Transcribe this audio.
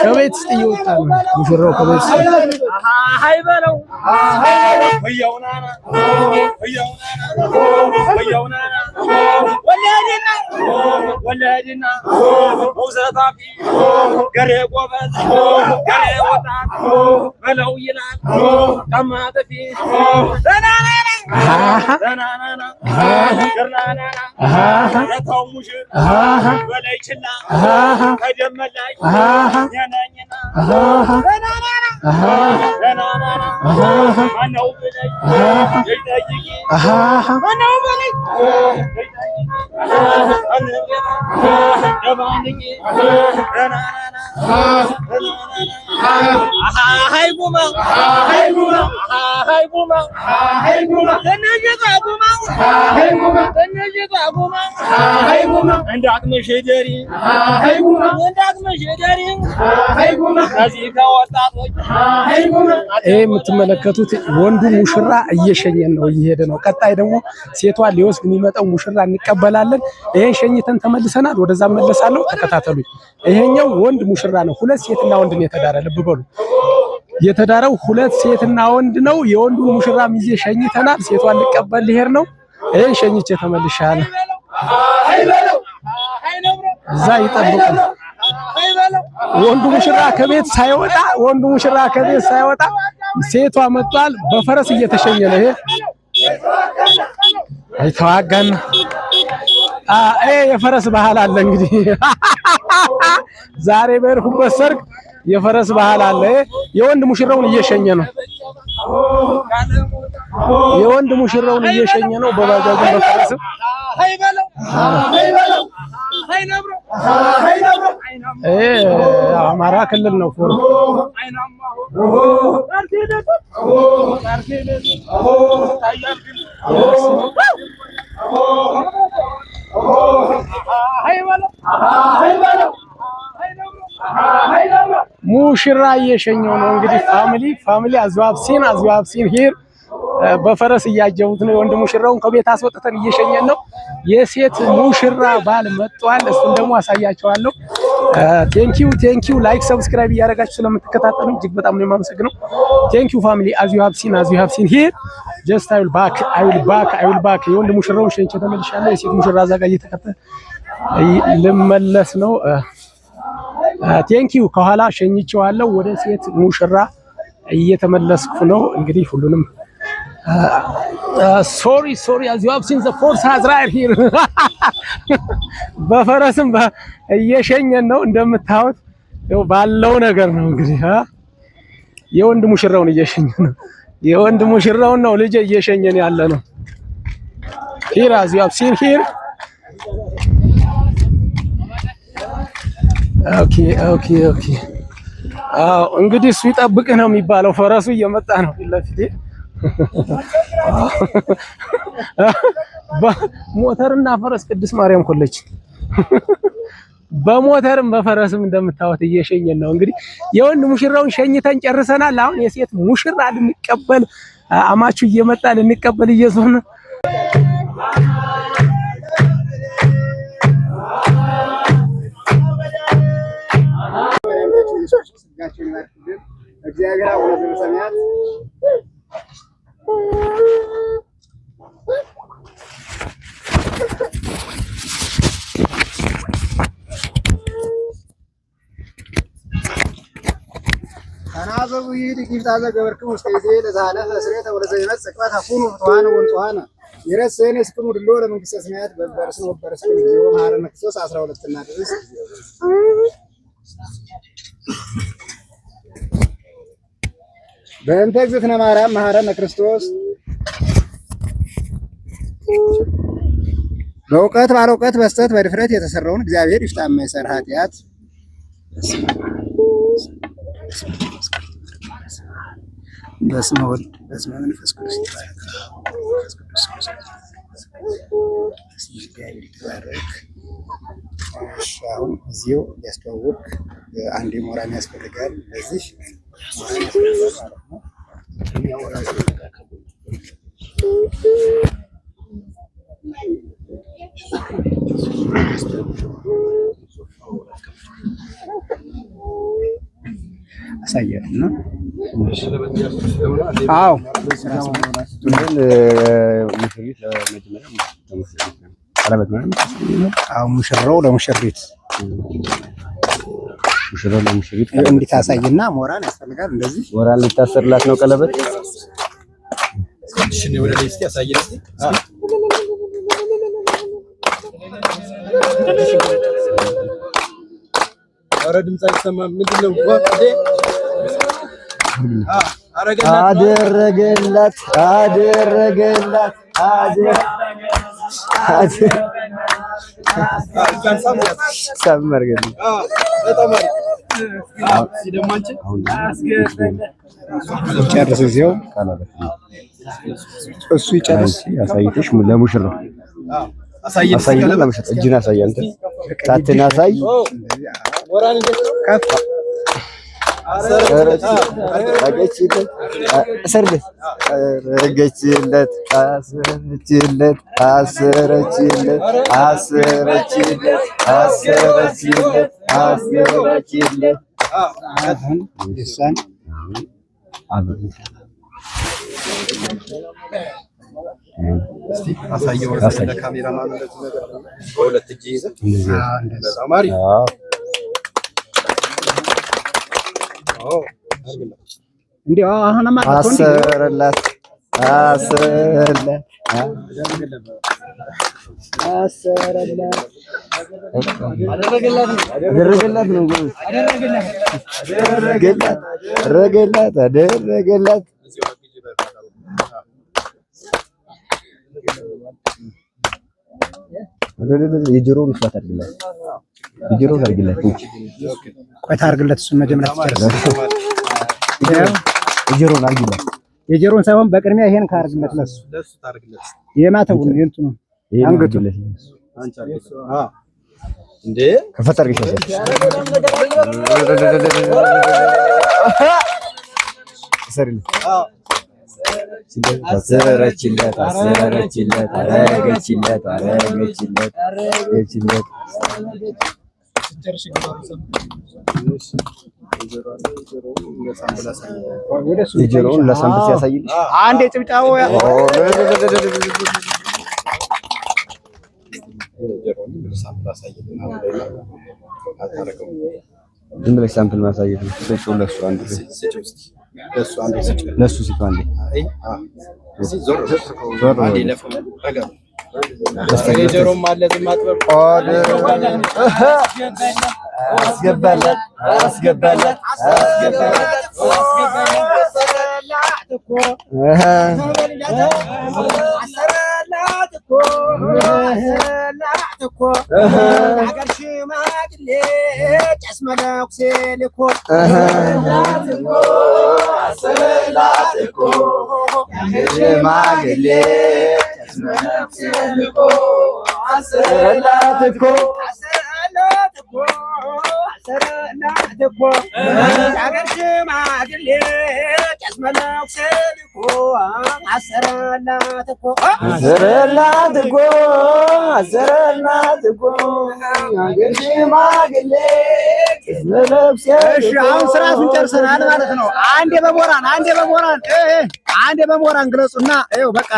ከቤት ውስጥ እየወጣ ነው ሙሽራው። ከቤት ውስጥ ይሄ የምትመለከቱት ወንዱ ሙሽራ እየሸኘን ነው፣ እየሄደ ነው። ቀጣይ ደግሞ ሴቷ ሊወስድ የሚመጣው ሙሽራ እንቀበላለን። ይሄን ሸኝተን ተመልሰናል። ወደዛ መለሳለሁ። ተከታተሉኝ። ይሄኛው ወንድ ሙሽራ ነው። ሁለት ሴትና ወንድ ነው የተዳረ። ልብ በሉ፣ የተዳረው ሁለት ሴትና ወንድ ነው። የወንዱን ሙሽራ ሚዜ ሸኝተናል። ሴቷን ልቀበል ሊሄድ ነው። ይሄን ሸኝቼ ተመልሻለሁ። እዛ ይጠብቁ። ወንዱ ሙሽራ ከቤት ሳይወጣ ወንዱ ሙሽራ ከቤት ሳይወጣ ሴቷ መጥቷል። በፈረስ እየተሸኘ ነው። ይሄ አይተዋጋን። ይሄ የፈረስ ባህል አለ እንግዲህ ዛሬ በሄድኩበት ሰርግ የፈረስ ባህል አለ። የወንድ ሙሽራውን እየሸኘ ነው። የወንድ ሙሽራውን እየሸኘ ነው። በባጃጅ በፈረስም። ይሄ አማራ ክልል ነው። ሙሽራ እየሸኘው ነው እንግዲህ። Family, family, as you have seen here፣ በፈረስ እያጀቡት ነው። የወንድ ሙሽራውን ከቤት አስወጥተን እየሸኘን ነው። የሴት ሙሽራ ባል መጥቷል። እሱን ደግሞ አሳያቸዋለሁ። Thank you, thank you። Like፣ subscribe እያደረጋችሁ ስለምትከታተሉ እጅግ በጣም ነው የማመሰግነው። Thank you, family. As you have seen here, just I will back, I will back, I will back። የወንድ ሙሽራውን ሸኝቼ ተመልሻለሁ። የሴት ሙሽራ እዛ ጋር እየተከተለ ልመለስ ነው። Thank you። ከኋላ ሸኝቼዋለሁ። ወደ ሴት ሙሽራ እየተመለስኩ ነው። እንግዲህ ሁሉንም sorry, sorry, as you have seen, the horse has right here። በፈረስም እየሸኘን ነው። እንደምታዩት ያው ባለው ነገር ነው እንግዲህ። የወንድ ሙሽራውን እየሸኘን ነው። የወንድ ሙሽራውን ነው ልጄ እየሸኘን ያለ ነው። Here, as you have seen here. Okay. አዎ፣ እንግዲህ እሱ ይጠብቅህ ነው የሚባለው። ፈረሱ እየመጣ ነው ፊት ለፊቴ። ሞተርና ፈረስ ቅድስት ማርያም ኮሌጅ በሞተርም በፈረስም እንደምታዩት እየሸኘን ነው። እንግዲህ የወንድ ሙሽራውን ሸኝተን ጨርሰናል። አሁን የሴት ሙሽራ ልንቀበል አማቹ እየመጣ ልንቀበል እየዞርን። እግዚአብሔር አቡነ ዘበሰማያት። ተናዘዙ ይህ ይፍታ ዘገበርክሙ እስከ ጊዜ ለዘኀለፈ ስርየተ ወለዘይመጽእ ዕቅበተ ኩኑ ፍቱሐነ ወንጹሐነ ይረሰነ እስክሙ ድሎ ለመንግሥተ ሰማያት በበርስነ ወበርስክሙ እግዚኦ መሐረነ ክርስቶስ። 12 እና ድረስ። በእንተ እግዝእትነ ማርያም መሐረነ ክርስቶስ። በእውቀት ባለእውቀት በስተት በድፍረት የተሰራውን እግዚአብሔር ይፍታ። የማይሰራ ኃጢአት። በስመ ወልድ በስመ መንፈስ ቅዱስ ይባረክ። መንፈስ ቅዱስ በስመ እግዚአብሔር ይባረክ። እሺ አሁን እዚሁ እያስተዋወቅ አንድ ሞራል ያስፈልጋል። ለዚህ ሞራል ያስፈልጋል ማለት ነው። አሳያለሁ። አዎ ሙሽራው ለሙሽሪት ሙሽራው ለሙሽሪት እንዲታሳይና ሞራል ያስፈልጋል። እንደዚህ ሞራል ሊታሰርላት ነው ቀለበት። ኧረ ድምፅ አይሰማም። ምንድን ነው? አደረገላት አደረገላት ሳም አድርገልኝ። ጨርስ፣ እዚያው እሱ ይጨርስ። አሳይተሽ ለሙሽራው አሳይና ለሙሽራው እጅን አሳይ፣ አንተ ጣትን አሳይ። አረገችለት አሰረችለት አሰረችለት አሰረችለት አሰረችለት አሰረችለት። በሁለት እጅ ይዘህ በጣም አሪፍ። አሰረላት አሰረላት አሰረላት አደረገላት ነው አደረገላት አደረገላት አደረገላት። የጆሮውን እሷ ታድርግላት፣ የጆሮውን አድርግላት። ቆይ ታርግለት፣ እሱን መጀመሪያ ትጨርስ። የጆሮውን አድርግላት፣ የጆሮውን ሳይሆን በቅድሚያ ይሄን ካርግለት ለሱ የማተቡን የእንትኑ አንገቱ እንዴ ከፈት አድርገሽ አሰረችለት አሰረችለት አረገችለት አረገችለት አረገችለት። የጆሮውን ለ sample ሲያሳይልሽ አንድ የጭብጫው ዝም ብለሽ sample ማሳየት ነው። ስጪው ለእሱ አንድ ለእሱ ስጪው አንዴ አስገባላት አስገባላት ሽማግሌ አሰረላት እኮ አሰረላት እኮ አሰረላት እኮ አገር ሽማግሌ እሺ አሁን ስርዓቱን ጨርሰናል ማለት ነው። አንዴ በሞራን አንዴ በሞራን አንዴ በሞራን ግለጹና ይኸው በቃ።